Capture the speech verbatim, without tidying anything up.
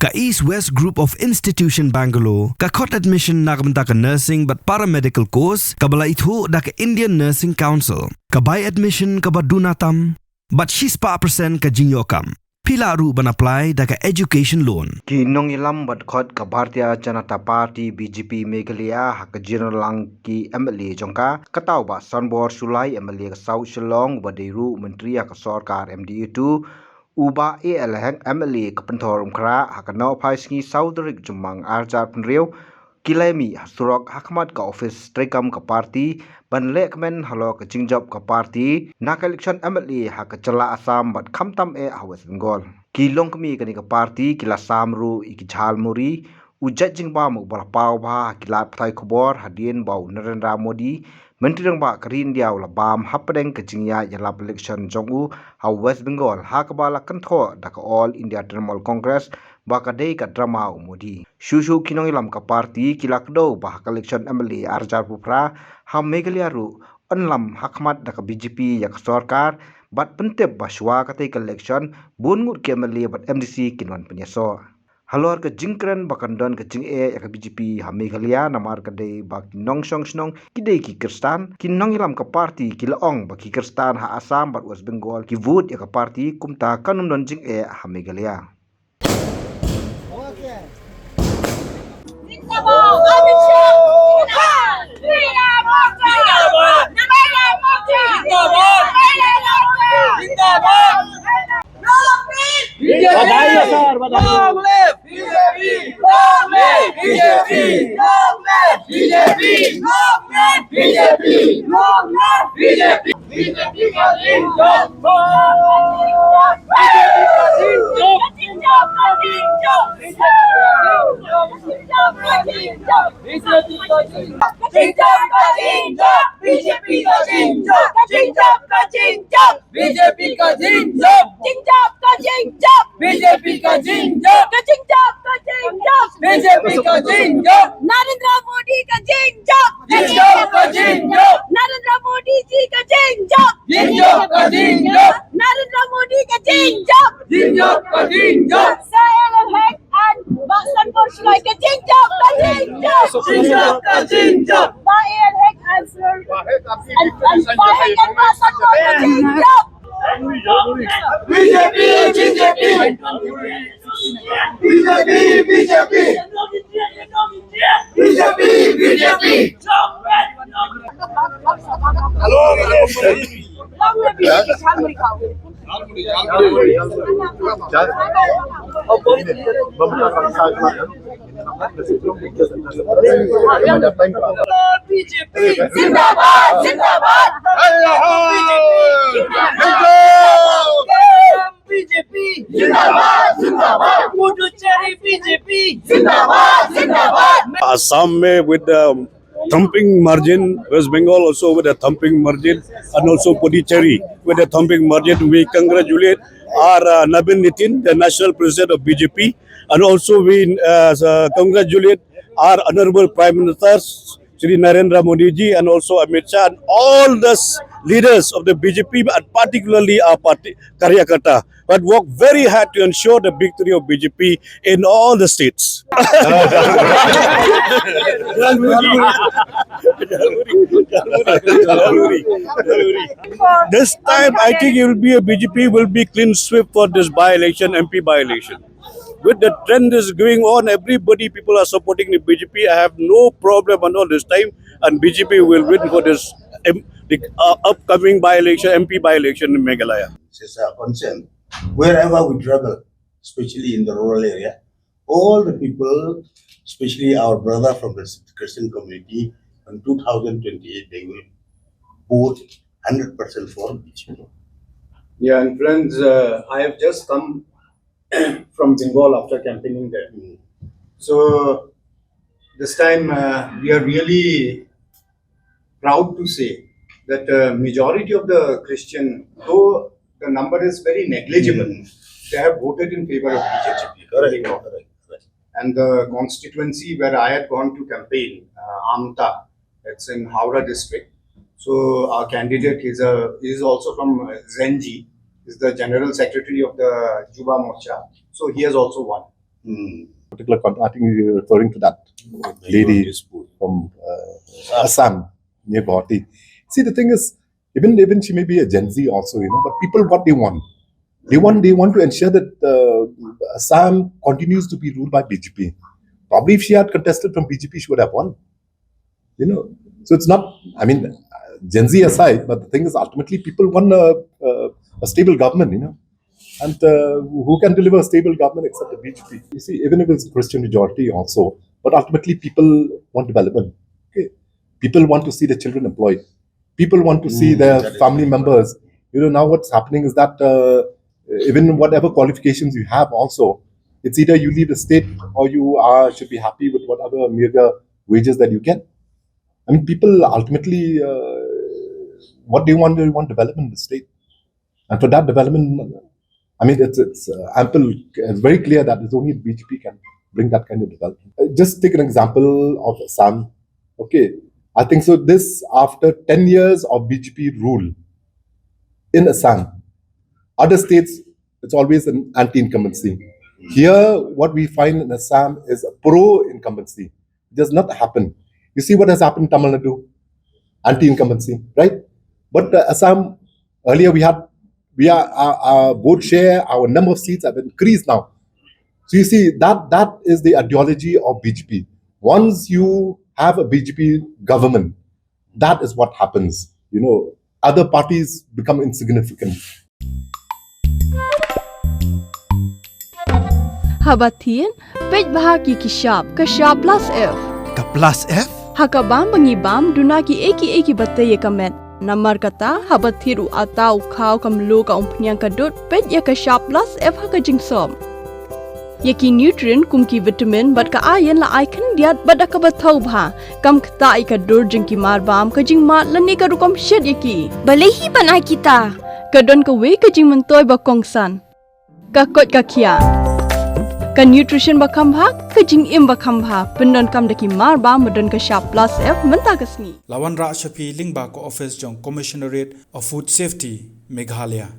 Ka East West Group of Institution Bangalore ka khot admission na ka bynta ka nursing bad paramedical course kaba la ithuh da ka Indian Nursing Council. Ka bai admission kaba duna tam bad shispah percent ka jingïoh kam. Phi lah ruh ban apply da ka education loan. Ki nongïalam bad khot ka Bharatiya Janata Party, B J P, Meghalaya ha ka jingïalang ki M L A jong ka, ka tau Bah Sanbor Shullai, M L A ka South Shillong, uba dei ruh Myntri ha ka sorkar M D A two, u Bah A L Hek, M L A ka Pynthorumkhrah, ha ka nohphai sngi saw tarik Jymmang arhajar phew hynriew, ki la mih ha surok ha khmat ka office treikam ka party ban lehkmen halor ka jingjop ka party na ka election M L A ha ka jylla Assam bad khamtam eh ha West Bengal. Ki longkmie kane ka party ki la sam ruh ïa ki jhalmuri, u jait jingbam uba la paw bha ha ki lad pathai khubor hadien ba u Narendra Modi, Myntri Rangbah ka ri India, u la bam hapdeng ka jingïaid ïalap election jong u ha West Bengal, ha kaba la kynthoh da ka All India Trinamool Congress ba ka dei ka drama u Modi. Shuh shuh ki nongïalam ka party ki la kdew ba ha ka election M L A arhajar phew phra ha Meghalaya ruh yn lam ha khmat da ka B J P ïa ka sorkar, bad pyntip ba shuwa katei ka election bun ngut ki M L A bad M D C kin wan pynïasoh. Halor ka jingkren ba kan don ka jingeh ïa ka B J P ha Meghalaya namar ka dei ba ki nongshong shnong ki dei ki Khristan, ki nongïalam ka party ki la ong ba ki Khristan ha Assam bad West Bengal ki vote ïa ka party, kumta kan ym don jingeh ha Meghalaya. बधाई है सर, बधाई। Long live B J P! Long live B J P! Long live B J P! Long live B J P! Long live B J P! Long live BJ P! B J P का जिंदाबाद! B J P का जिंदाबाद! B J P का जिंदाबाद! B J P का जिंदाबाद! B J P का जिंदाबाद! B J P का जिंदाबाद! जिंदाबाद का जिंदाबाद! B J P का जिंदाबाद! का जिंदाबाद का जिंदाबाद! B J P का जिंदाबाद! नरेंद्र मोदी का जिंदाबाद! जिंदाबाद का जिंदाबाद! नरेंद्र मोदी जी का जिंदाबाद! जिंदाबाद का जिंदाबाद! नरेंद्र मोदी का जिंदाबाद! जिंदाबाद का जिंदाबाद! सर एल हक and Bah Sanbor Shullai ka jingjop, ka jingjop. Jingjop, ka jingjop. Bah A L Hek and Sir and, and Bah Hek and Bah Sanbor ka jingjop. B J P, B J P. B J P, B J P. B J P, B J P. Hello, hello. B J P zindabad, zindabad. B J P zindabad, zindabad. Puducherry B J P zindabad, zindabad. Assam में with the thumping margin, West Bengal also with a thumping margin, and also Puducherry with a thumping margin. We congratulate our, uh, Nabin Nitin, the national president of B J P, and also we, uh, s-, uh, congratulate our honorable Prime Minister Shri Narendra Modi ji and also Amit Shah and all the s-, leaders of the B J P and particularly our party karyakarta, but work very hard to ensure the victory of B J P in all the states. This time, I think it will be a B J P will be clean sweep for this by-election, M P by-election. With the trend is going on, everybody, people are supporting the B J P. I have no problem at all this time, and B J P will win for this, um, the, uh, upcoming by-election, M P by-election in Meghalaya. It's a concern. Wherever we travel, especially in the rural area, all the people, especially our brother from the Christian community, in two thousand twenty-eight, they will vote hundred percent for B J P. Yeah, and friends, uh, I have just come from Bengal after campaigning there. Mm. So this time, uh, we are really proud to say that, uh, majority of the Christian, though the number is very negligible, mm, they have voted in favor of B J P. Correct, correct, correct. And the constituency where I had gone to campaign, uh, Amta, it's in Howrah district. So our candidate is a, is also from, uh, Zenji, is the general secretary of the Yuva Morcha. So he has also won. Particular, con- I think you're referring to that lady from uh, Assam, near Guwahati. See, the thing is, even even she may be a Gen Z also, you know, but people, what they want, they want they want to ensure that uh, Assam continues to be ruled by B J P. Probably, if she had contested from B J P, she would have won. You know, so it's not. I mean, Gen Z aside, but the thing is, ultimately, people want a, a, a stable government. You know, and uh, who can deliver a stable government except the B J P? You see, even if it's Christian majority also, but ultimately, people want development. Okay, people want to see the children employed. People want to see their family members. You know, now what's happening is that uh, even whatever qualifications you have, also, it's either you leave the state or you are should be happy with whatever meager wages that you get. I mean, people ultimately uh, what they want, they want development in the state, and for that development, I mean, it's it's uh, ample, it's very clear that it's only B J P can bring that kind of development. Uh, just take an example of Assam. Okay, I think so. This after ten years of B J P rule in Assam, other states, it's always an anti-incumbency. Here, what we find in Assam is a pro-incumbency. It does not happen. You see what has happened in Tamil Nadu, anti-incumbency, right? But uh, Assam, earlier we had, we are our, our vote share, our number of seats have increased now. So you see that that is the ideology of B J P. Once you have a B J P government, that is what happens. You know, other parties become insignificant. Haba thied, peit bha ïa ki shap, ka shap plus F. Ka plus F? Ha kaba ngi bam, duna ki ei ki ei kiba tei ïa ka met. Namar kata, haba thied u atta, u khaw, ka mluh, ka umphniang, ka dud, peit ïa ka shap plus F ha ka jingsop. Ïa ki nutrient kum ki vitamin bad ka iron la ai khyndiat bad da kaba thaw bha. Kam ktah ïa ka dur jong ki marbam, ka jingmad lane ka rukom shet ïa ki. Balei hi ban ai kita? Ka don kawei ka jingmyntoi ba kongsan. Ka koit ka khiah. Ka nutrition ba kham bha, ka jingim ba kham bha. Pyndonkam da ki marbam ba don ka shap plus F mynta ka sngi. La wanrah sha phi lyngba ka office jong Commissionerate of Food Safety, Meghalaya.